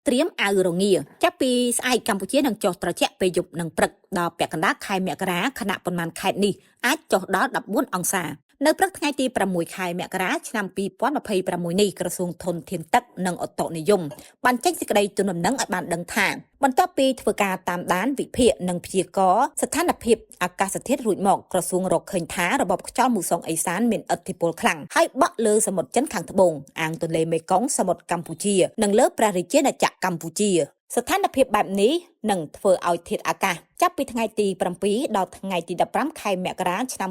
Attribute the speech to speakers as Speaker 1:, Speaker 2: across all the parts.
Speaker 1: ត្រៀមអាវរងាចាប់ពីស្អែកកម្ពុជានឹងចុះត្រជាក់ពេលយប់និងព្រឹកដល់ពាក់កណ្ដាលខែមករាខណៈប៉ុន្មានខេត្តនេះអាចចុះដល់14អង្សានៅព្រឹកថ្ងៃទី6ខែមករាឆ្នាំ2026នេះក្រសួងធនធានទឹកនិងឧតុនិយមបានចេញសេចក្តីជូនដំណឹងឲ្យបានដឹងថាបន្ទាប់ពីធ្វើការតាមដានវិភាគនិងព្យាករណ៍ស្ថានភាពអាកាសធាតុរួចមកក្រសួងរកឃើញថារបបខ្យល់មូសុងអេសានមានឥទ្ធិពលខ្លាំងហើយបក់លើសមុទ្រចិនខាងត្បូងអាងទន្លេមេគង្គសមុទ្រកម្ពុជានិងលើព្រះរាជាណាចក្រកម្ពុជាស្ថានភាពបែបនេះនឹងធ្វើឲ្យធាតុអាកាសចាប់ពីថ្ងៃទី7ដល់ថ្ងៃទី15ខែមករាឆ្នាំ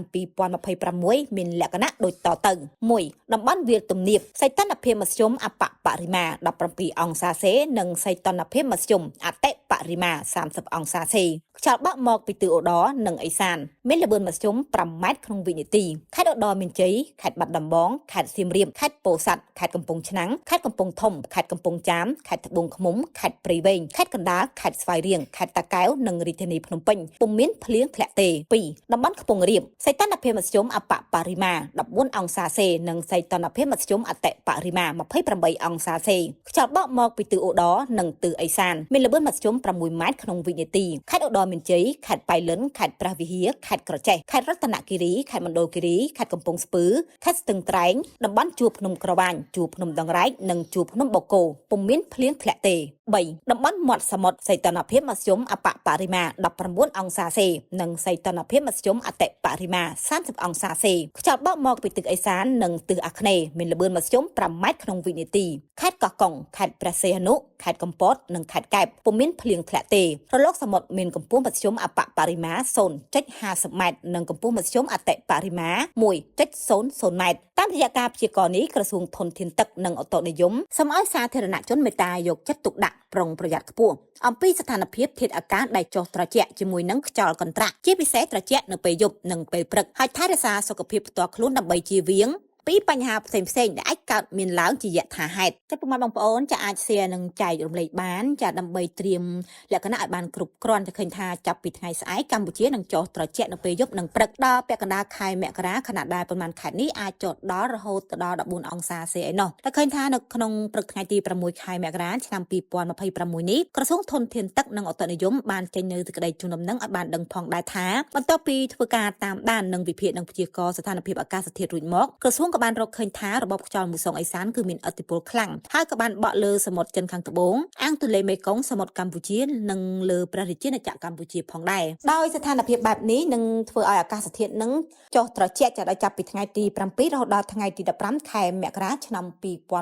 Speaker 1: 2026មានលក្ខណៈដូចតទៅ1តំបន់វាលទំនាបសីតុណ្ហភាពមធ្យមអបបរិមា17អង្សាសេនិងសីតុណ្ហភាពមធ្យមអតិបរិមា30អង្សាសេខ្យល់បក់មកពីទិសឧត្តរនិងឦសានមានល្បឿនមធ្យម5ម៉ែត្រក្នុងវិនាទីខេត្តឧត្តរមានជ័យខេត្តបាត់ដំបងខេត្តសៀមរាបខេត្តពោធិ៍សាត់ខេត្តកំពង់ឆ្នាំងខេត្តកំពង់ធំខេត្តកំពង់ចាមខេត្តត្បូងឃ្មុំខេត្តព្រៃវែងខេត្តកណ្ដាលខេត្តស្វាយរៀងខេត្តតាកែវនិងរាជធានីភ្នំពេញពុំមានភ្លៀងធ្លាក់ទេ2តំបន់ខ្ពង់រាបសីតុណ្ហភាពមធ្យមអបបរិមា14អង្សាសេនិងសីតុណ្ហភាពមធ្យមអតិបរិមា28អង្សាសេខ្យល់បក់មកពីទិសឧត្តរនិងទិសឦសានមានល្បឿនមធ្យម6ម៉ែត្រក្នុងវិនាទីខេត្តឧត្តរមានជ័យខេត្តប៉ៃលិនខេត្តព្រះវិហារខេត្តក្រចេះខេត្តរតនគិរីខេត្តមណ្ឌលគិរីខេត្តកំពង់ស្ពឺខេត្តស្ទឹងត្រែងតំបន់ជួរភ្នំក្រវាញជួរភ្នំដងរែកនិងជួរភ្នំបូកគោពុំមានភ្លៀងធ្លាក់ទេ3តំបន់មាត់សមុទ្រសីតុណ្ហភាពមធ្យមអបបរិមា19អង្សាសេនិងសីតុណ្ហភាពមធ្យមអតិបរិមា30អង្សាសេខ្យល់បក់មកពីទិសឦសាននិងទិសអាគ្នេយ៍មានល្បឿនមធ្យម5ម៉ែត្រក្នុងវិនាទីខេត្តកោះកុងខេត្តព្រះសីហនុខេត្តកំពតនិងខេត្តកែបពុំមានភ្លៀងធ្លាក់ទេរលកសមុទ្រមានកម្ពស់មធ្យមអបបរិមា0.50ម៉ែត្រនិងកម្ពស់មធ្យមអតិបរិមា1.00ម៉ែត្រតាមរយៈការព្យាករណ៍នេះក្រសួងធនធានទឹកនិងឧតុនិយមសូមឲ្យសាធារណជនមេត្តាយកចិត្តទុកដាក់ប្រុងប្រយ័ត្នខ្ពស់អំពីស្ថានភាពធាតុអាកាសដែលចុះត្រជាក់ជាមួយនឹងខ្យល់កន្ត្រាក់ជាពិសេសត្រជាក់នៅពេលយប់និងពេលព្រឹកហើយថែរក្សាសុខភាពផ្ទាល់ខ្លួនដើម្បីជៀសវាងពីបញ្ហាផ្សេងៗដែលអាចកើតមានឡើងជាយថាហេតុចាពុកម៉ែបងប្អូនចាអាច share និងចែករំលែកបានចាដើម្បីត្រៀមលក្ខណៈឲ្យបានគ្រប់គ្រាន់จะឃើញថាចាប់ពីថ្ងៃស្អែកកម្ពុជានឹងចុះត្រជាក់នៅពេលយប់និងព្រឹកដល់ពាក់កណ្ដាលខែមករាខណៈដែលប៉ុន្មានខេត្តនេះអាចចុះដល់រហូតទៅដល់14អង្សាសេឯណោះតែឃើញថានៅក្នុងព្រឹកថ្ងៃទី6ខែមករាឆ្នាំ2026នេះក្រសួងធនធានទឹកនិងឧតុនិយមបានចេញនៅសេចក្តីជូនដំណឹងឲ្យបានដឹងផងដែរថាបន្ទាប់ពីធ្វើការតាមដាននិងវិភាគនិងព្យាករណ៍ស្ថានភាពអាកាសធាតុរួចមកក្រសួងក៏បានរកឃើញថារបបខ្យល់មូសុងអេសានគឺមានឥទ្ធិពលខ្លាំងហើយក៏បានបក់លើសមុទ្រចិនខាងត្បូងអាងទន្លេមេគង្គសមុទ្រកម្ពុជានិងលើព្រះរាជាណាចក្រកម្ពុជាផងដែរដោយស្ថានភាពបែបនេះនឹងធ្វើឲ្យអាកាសធាតុនឹងចុះត្រជាក់ចាប់ដល់ចាប់ពីថ្ងៃទី7រហូតដល់ថ្ងៃទី15ខែមករាឆ្នាំ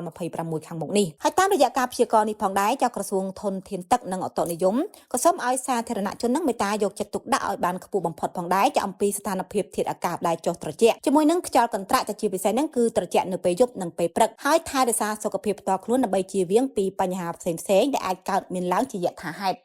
Speaker 1: 2026ខាងមុខនេះហើយតាមរយៈការព្យាករណ៍នេះផងដែរចៅក្រសួងធនធានទឹកនិងឧតុនិយមក៏សូមឲ្យសាធារណជននឹងមេត្តាយកចិត្តទុកដាក់ឲ្យបានខ្ពស់បំផុតផងដែរចាអំពីស្ថានភាពធាតុអាកាសដែលចុះត្រជាក់ជាមួយនឹងខ្យល់កន្ត្រាក់ចាជាពិសេសហ្នឹងគឺត្រជាក់នៅពេលយប់និងពេលព្រឹកហើយថែរក្សាសុខភាពផ្ទាល់ខ្លួនដើម្បីជៀសវាងពីបញ្ហាផ្សេងៗដែលអាចកើតមានឡើងជាយថាហេតុ។